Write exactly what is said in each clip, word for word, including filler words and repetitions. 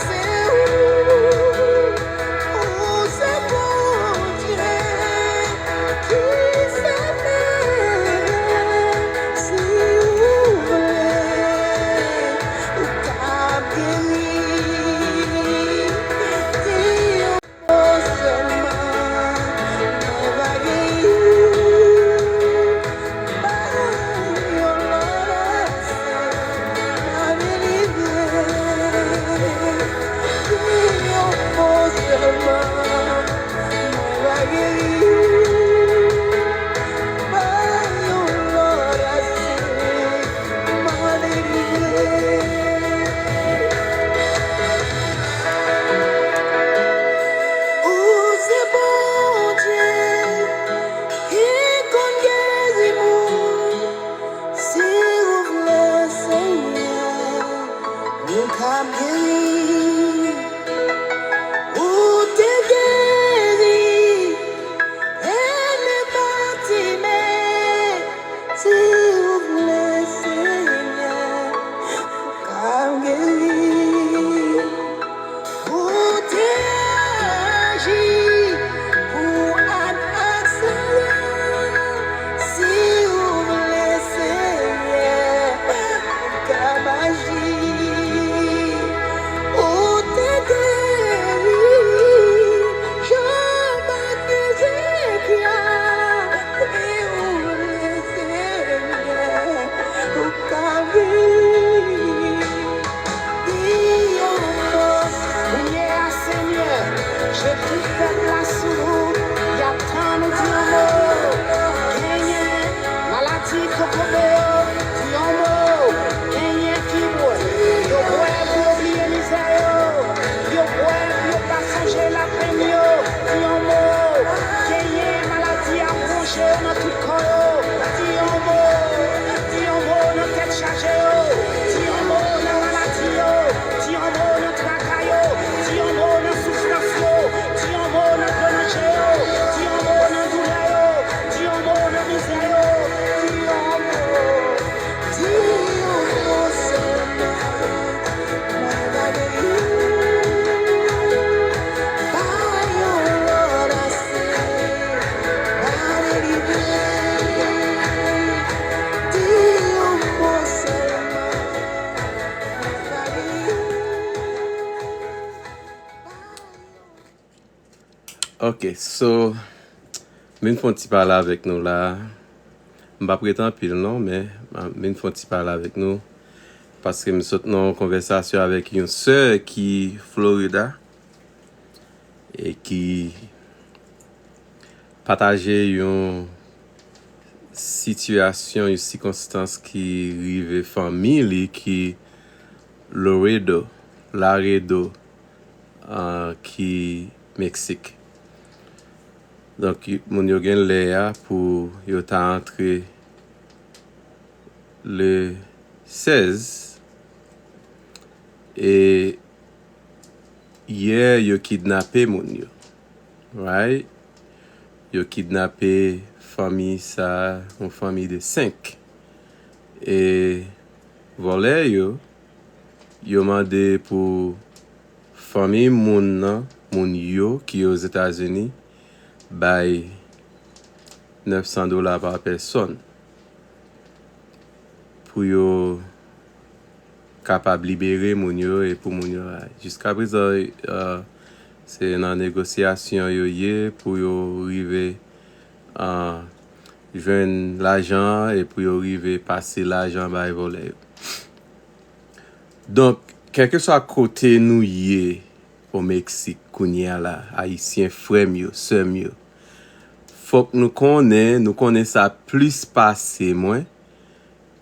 Se ou, ou se Bondye ki fè m. Si ou vle, ou ka geri. Di yon mo sèlman, mwen va geri. Pa yon lòt, m a delivre. Di yon mo sèlman, mwen va geri. Pa yon lòt, m a delivre. Ou se Bondye ki konn geri moun. Si ou vle, Senyè, ou ka geri. Ou te geri Ene Batime. Si ou vle, Senyè, ou ka geri. Ou te aji pou Ann ak Sara. Si ou vle, Senyè, ou ka aji. Ou te geri Job ak Ezekya. Si ou vle, Senyè, ou ka geri. Di yon mo. Kounye a, Senyè, je tout pèp la sou ou, y ap tann ou di yon mo. Genyen maladi kokobe yo, di yon mo. Genyen ki bwè, yo bwè pou yo bliye mizè yo. Yo bwè pou yo pa sonje lapenn yo, di yon mo. Genyen maladi ap wonje yo nan tout kò yo, di yon mo. Di yon mo nan tèt chaje yo, di yon mo nan maladi yo, di yon mo nan traka yo, di yon mo nan soufrans yo, di yon mo nan dlo nan je yo, di yon mo nan doulè yo, di yon mo nan mizè yo, di yon mo. Di yon mo sèlman, mwen va geri. Pa yon lòt ase, m a delivre. Di yon mo sèlman, mwen va geri. Ok, so, m vin fè yon ti pale avèk nou la. M p ap rete anpil non, men m vin fè yon ti pale avèk nou. Paske m sot nan yon konvèsasyon avèk yon sè ki Florida e ki pataje yon sitiyasyon, yon sikonstans ki rive fanmi li ki Laredo, Laredo, ah, ki Meksik. Donk, y-, moun yo gen lè a pou yo ta antre le sèz. E yè, yo kidnape moun yo. Right? Yo kidnape fanmi sa, yon fanmi de senk. E vòlè yo, yo mande pou fanmi moun nan, moun yo ki Ozetazini, bay nèf san dola pa pèsòn pou yo kapab libere moun yo e pou moun yo bay. Jiskaprezan, eh, se nan negosyasyon yo ye pou yo rive, eh, jwenn lajan an e pou yo rive pase lajan bay vòlè yo. Donk, kèlkeswa kote nou ye o Meksik kounye a la, Ayisyen, frè m yo, sè m yo, fòk nou konnen, nou konnen sa plis pase mwen,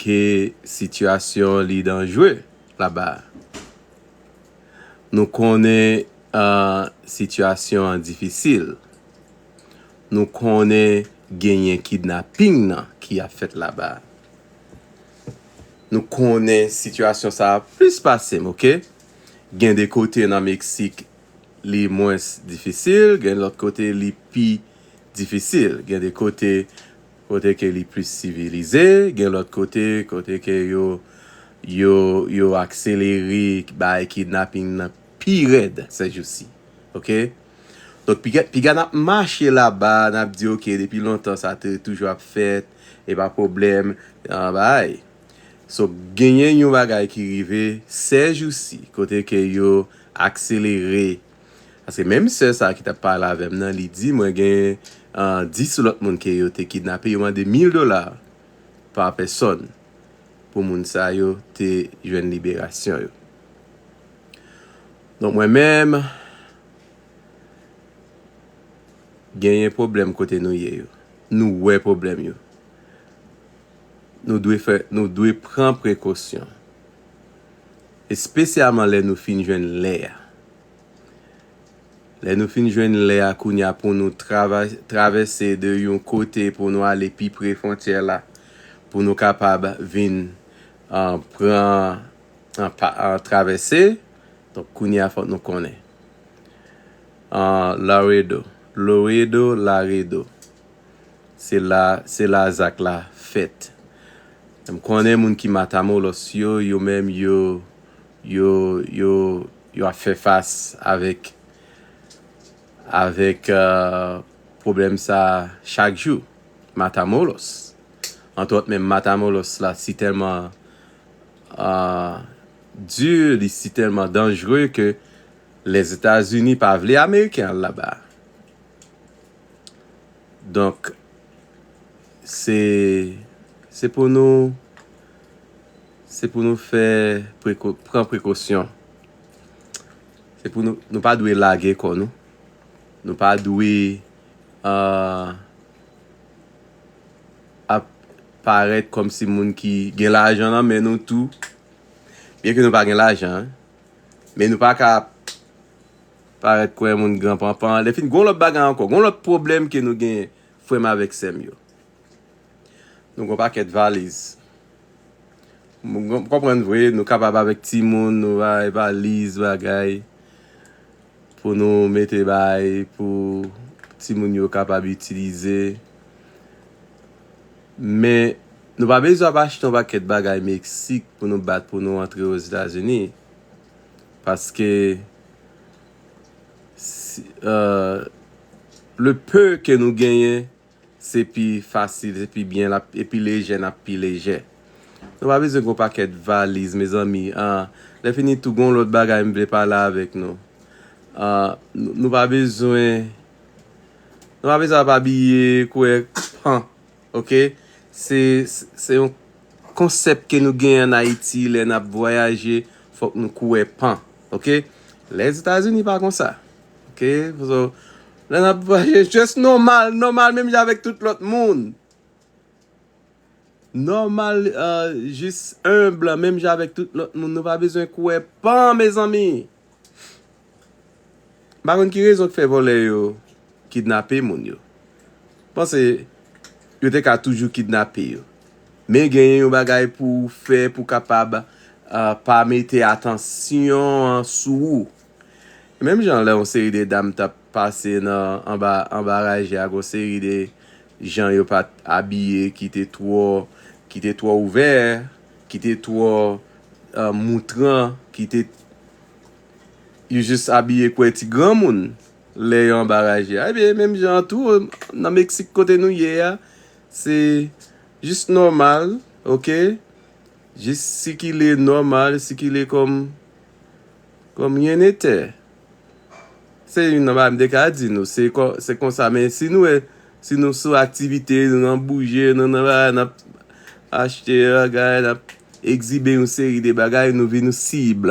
ke sitiyasyon li danjre laba a. Nou konnen, ah, sitiyasyon an difisil. Nou konnen genyen kidnaping nan ki ap fèt laba a. Nou konnen sitiyasyon sa a plis pase m, oke? Gen de kote nan Meksik, li mwens difisil, gen lòt kote, li pi difisil. Gen de kote, kote ke li plis sivilize, gen lòt kote, kote ke yo, yo, yo akselere bay kidnaping nan pi rèd sèjousi. Oke? Donk, piga, piga n ap mache laba, n ap di, oke, depi lontan sa te toujou ap fèt, e pa pwoblèm, an bay. So, genyen yon bagay ki rive sèjousi, kote ke yo akselere. Paske menm sè sa ki t ap pale avè m nan, li di mwen gen, ah, dis lòt moun ke yo te kidnape, yo mande mil dola pa pèsòn pou moun sa yo te jwenn liberasyon yo. Donk, mwen menm, genyen pwoblèm kote nou ye yo. Nou wè pwoblèm yo. Nou dwe fè, nou dwe pran prekosyon. Espesyalman lè nou fin jwenn lè a. Lè nou fin jwenn lè a kounye a pou nou trava-, travèse de yon kote pou nou ale pi pre fwontyè la, pou nou kapab vin, ah, pran, ah, pa, ah, travèse. Donk, kounye a fòk nou konnen. Ah, Laredo. Laredo, Laredo. Se la, se la zak la fèt. M konnen moun ki Matamoros yo, yo menm yo, yo, yo, yo ap fè fas avèk, avèk, euh, pwoblèm sa chak jou. Matamoros. Antwòt, menm Matamoros la, si tèlman, euh, di, li si tèlman danjre ke Lèzetazini pa vle Ameriken al laba. Donk, se, se pou nou, se pou nou fè preko-, pran prekosyon. Se pou nou, nou pa dwe lage kò nou. Nou pa dwe, ah, ap parèt kòmsi moun ki gen lajan nan men nou tou. Byen ke nou pa gen lajan, men nou pa ka parèt kwè moun gran panpan. Lè fin, gon lòt bagay ankò. Gon lòt pwoblèm ke nou gen, frè m avèk sè m yo. Nou gon pakèt valiz. M, m konprann vre, nou kapab avèk timoun, nou bay valiz, bagay, pou nou mete bay, pou timoun yo kapab itilize. Men, nou pa bezwen ap achte yon pakèt bagay Meksik pou nou bat pou nou antre Ozetazini. Paske, si, euh, le peu ke nou genyen, se pi fasil, se pi byen, l ap, e pi lejè, n ap pi lejè. Nou pa bezwen gon pakèt valiz, mezanmi. Ah, lè fini tou, gon lòt bagay m vle pale avèk nou. Ah, nou, nou pa bezwen, nou pa bezwen ap abiye kouwè pan, oke? Se, se, se yon konsèp ke nou genyen ann Ayiti, lè n ap vwayaje, fòk nou kouwè pan, oke? Lèzetazini pa konsa, oke? So, lè n ap vwayaje, just nòmal, nòmal, menm jan avèk tout lòt moun. Nòmal, euh, jis enb, menm jan avèk tout lòt moun. Nou pa bezwen kouwè pan, mezanmi. M pa konn ki rezon k fè vòlè yo kidnape moun yo. Panse yo te ka toujou kidnape yo. Men genyen yon bagay pou w fè pou w kapab, ah, pa mete atansyon an sou ou. Menm jan lè yon seri de dam t ap pase nan anba, anba raje a, gon seri de jan yo pa t abiye ki te twò, ki te twò ouvè, ki te twò, euh, moutran, ki te, yo jis abiye kwè ti granmoun lè yo anba raje a. Ebyen, menm jan an tou, nan Meksik kote nou ye a, se jis nòmal, oke? Jis sikile nòmal, sikile kòm, kòm ryen nete. Se youn nan bagay m te ka di nou, se kò-, se konsa, men si nou wè, si nou sou aktivite, nou nan bouje, nou nan bagay, n ap achte bagay, n ap egzibe yon seri de bagay, nou vin yon sib.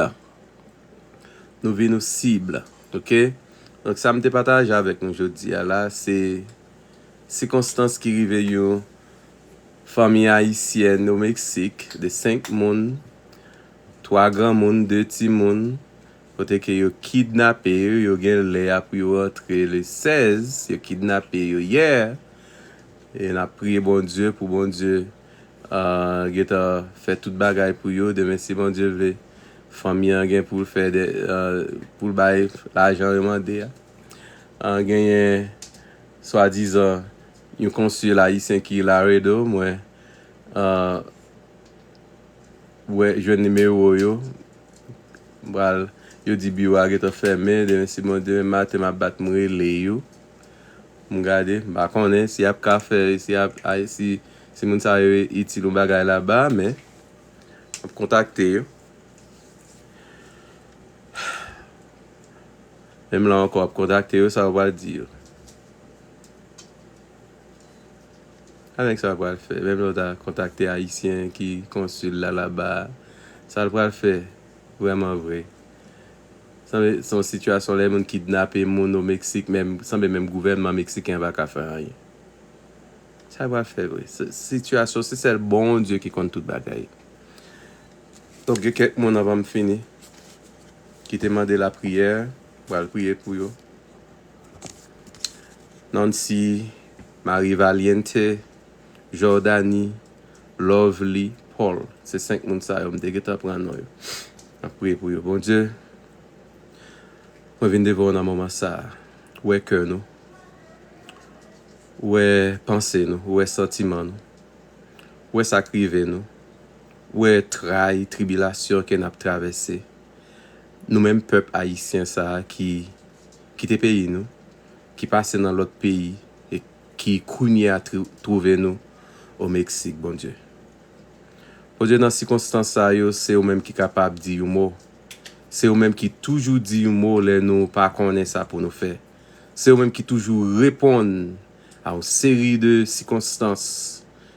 Nou vin yon sib, oke? Donk, sa m te pataje avèk nou jodi a la, se sikonstans ki rive yon fanmi ayisyèn o Meksik de senk moun, twa granmoun, de timoun, kote ke yo kidnape yo, yo gen lè a pou yo rantre le sèz, yo kidnape yo yè. E n ap priye Bondye pou Bondye, ah, gentan fè tout bagay pou yo. Demen, si Bondye vle, fanmi an gen pou l fè de, ah, pou l bay lajan yo mande a. Ah, genyen swadizan yon konsil ayisyen ki Laredo, mwen, ah, wè, jwenn nimewo yo. M pral, yo di biwo a gentan fèmen, demen si Bondye, demen maten m ap bat, m rele yo. M gade, m pa konnen si y ap ka fè, si y ap, ay, si, si moun sa yo itil yon bagay laba, men m ap kontakte yo. Menm la ankò, ap kontakte yo, sa yo pral di yo. Sa nèg sa pral fè? Menm lè w ta kontakte Ayisyen ki konsil la laba a, sa l pral fè vrèman vre? Sanble se yon sitiyasyon lè moun kidnape moun o Meksik, menm, sanble menm gouvènman meksiken an pa ka fè anyen. Sa l pral fè vre? Se, sitiyasyon, se sèl Bondye ki konn tout bagay. Donk, gen kèk moun anvan m fini ki te mande lapriyè, m pral priye pou yo. Nancy, Marie Valiente, Jordany, Lovely, Paul. Se senk moun sa yo, m te gentan pran non yo. M ap priye pou yo. Bondye, mwen vin devan w nan moman sa a. Ou wè kè nou. Ou wè panse nou. Ou wè santiman nou. Ou wè sa k rive nou. Ou wè tray, tribilasyon ke n ap travèse. Nou menm pèp ayisyen sa a ki kite peyi nou, ki pase nan lòt peyi e ki kounye a tri-, twouve nou o Meksik, Bondye. Bondye, nan sikonstans sa yo, se ou menm ki kapab di yon mo. Se ou menm ki toujou di yon mo lè nou pa konnen sa pou nou fè. Se ou menm ki toujou reponn a yon seri de sikonstans.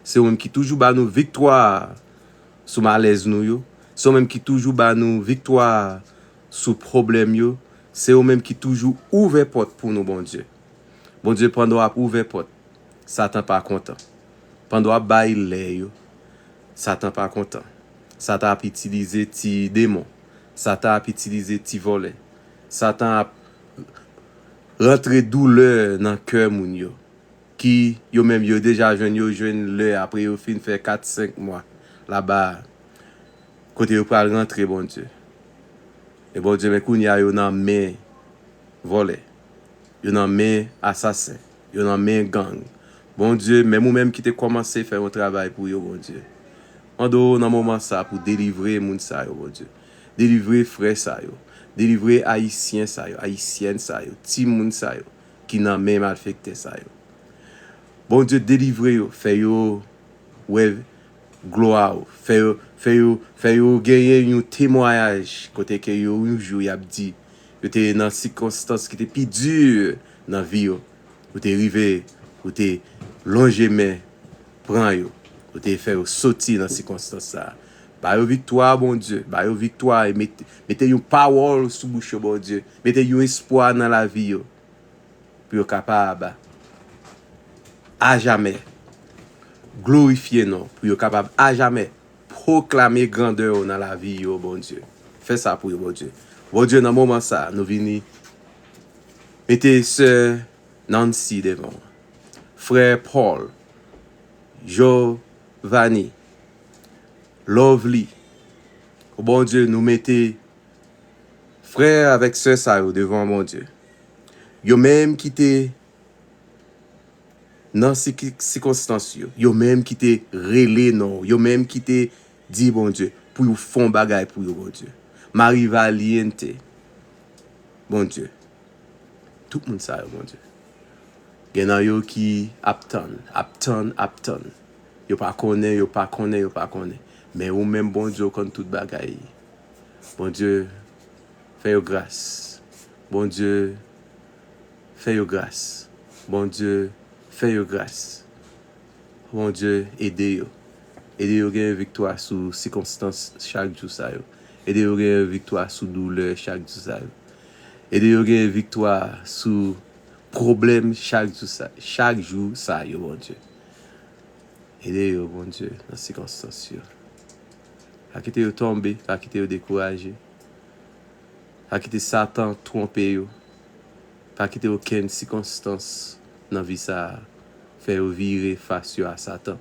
Se ou menm ki toujou ba nou viktwa sou malèz nou yo. Se ou menm ki toujou ba nou viktwa sou pwoblèm yo. Se ou menm ki toujou ouvè pòt pou nou, Bondye. Bondye, pandan w ap ouvè pòt, Satan pa kontan. Pandan w ap bay lè yo, Satan pa kontan. Satan ap itilize ti demon. Satan ap itilize ti vòlè. Satan ap rantre doulè nan kè moun yo. Ki yo menm yo deja jwenn, yo jwenn lè apre yo fin fè kat, senk mwa laba a. Kote yo pral rantre, Bondye. E Bondye, men kounye a yo nan men vòlè. Yo nan men asasen. Yo nan men gang. Bondye, menm ou menm ki te kòmanse fè yon travay pou yo, Bondye. Mande w nan moman sa pou delivre moun sa yo, Bondye. Delivre frè sa yo. Delivre ayisyen sa yo, ayisyèn sa yo, timoun sa yo ki nan men malfektè sa yo. Bondye, delivre yo, fè yo wè glwa w, fè yo, fè yo, fè yo genyen yon temwayaj kote ke yo, yon jou, y ap di, yo te nan sikonstans ki te pi di nan vi yo, ou te rive, ou te lonje men, pran yo, ou te fè yo soti nan sikonstans sa a. Ba yo viktwa, Bondye, ba yo viktwa, e mete, mete yon pawòl sou bouch yo, Bondye, mete yon espwa nan lavi yo, pou yo kapab ajamè glorifye non w, pou yo kapab ajamè pwoklame grandè w nan lavi yo, Bondye. Fè sa pou yo, Bondye. Bondye, nan moman sa a, nou vini mete sè Nancy devan w, frè Paul, Giovanni, Lovely. O Bondye, nou mete frè avèk sè sa yo devan Bondye. Yo menm ki te nan siki-, sikonstans yo. Yo menm ki te rele non w. Yo menm ki te di Bondye pou yo fè yon bagay pou yo, Bondye. Marie Valiente, Bondye. Tout moun sa yo, Bondye. Gen nan yo ki ap tann, ap tann, ap tann. Yo pa konnen, yo pa konnen, yo pa konnen. Men ou menm, Bondye, ou konn tout bagay. Bondye, fè yo gras. Bondye, fè yo gras. Bondye, fè yo gras. Bondye, ede yo. Ede yo gen viktwa sou sikonstans chak jou sa yo. Ede yo gen viktwa sou doulè chak jou sa yo. Ede yo gen viktwa sou pwoblèm chak jou sa, chak jou sa yo, Bondye. Ede yo, Bondye, nan sikonstans yo. Pa kite yo tonbe, pa kite yo dekouraje. Pa kite Satan twonpe yo. Pa kite okenn sikonstans nan vi sa a fè yo vire fas yo a Satan.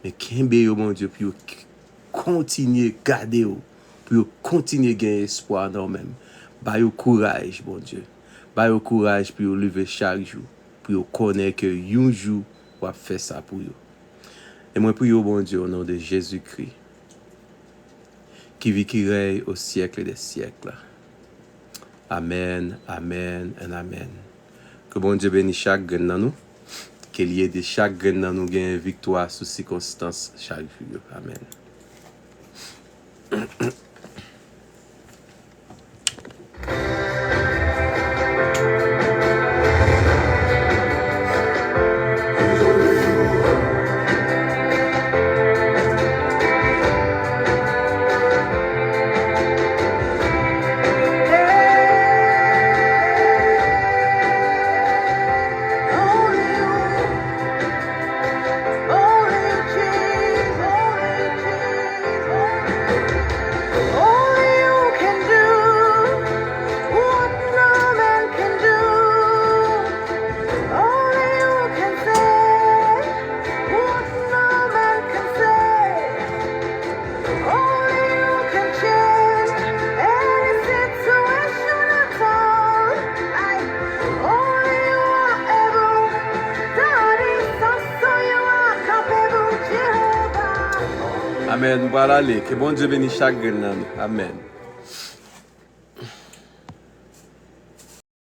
Men kenbe yo, Bondye, pou yo k-, kontinye gade w, pou yo kontinye gen espwa nan w menm. Ba yo kouraj, Bondye. Ba yo kouraj pou yo leve chak jou, pou yo konnen ke yon jou w ap fè sa pou yo. E mwen priye w, Bondye, o non de Jezikri, qui vit, qui règne au siècle des siècles. Amen, amen, and amen. Ke Bondye beni chak grenn nan nou. Ke li ede chak grenn nan nou gen viktwa sou sikonstans chak jou yo. Amen. Only you can do what no man can do. Only you can say what no man can say. Only you can change any situation at all. Ay, only you are able. Daddy, so, so you are capable, Jehovah. Amen. M pral ale. Ke Bondye beni chak grenn nan nou. Amen.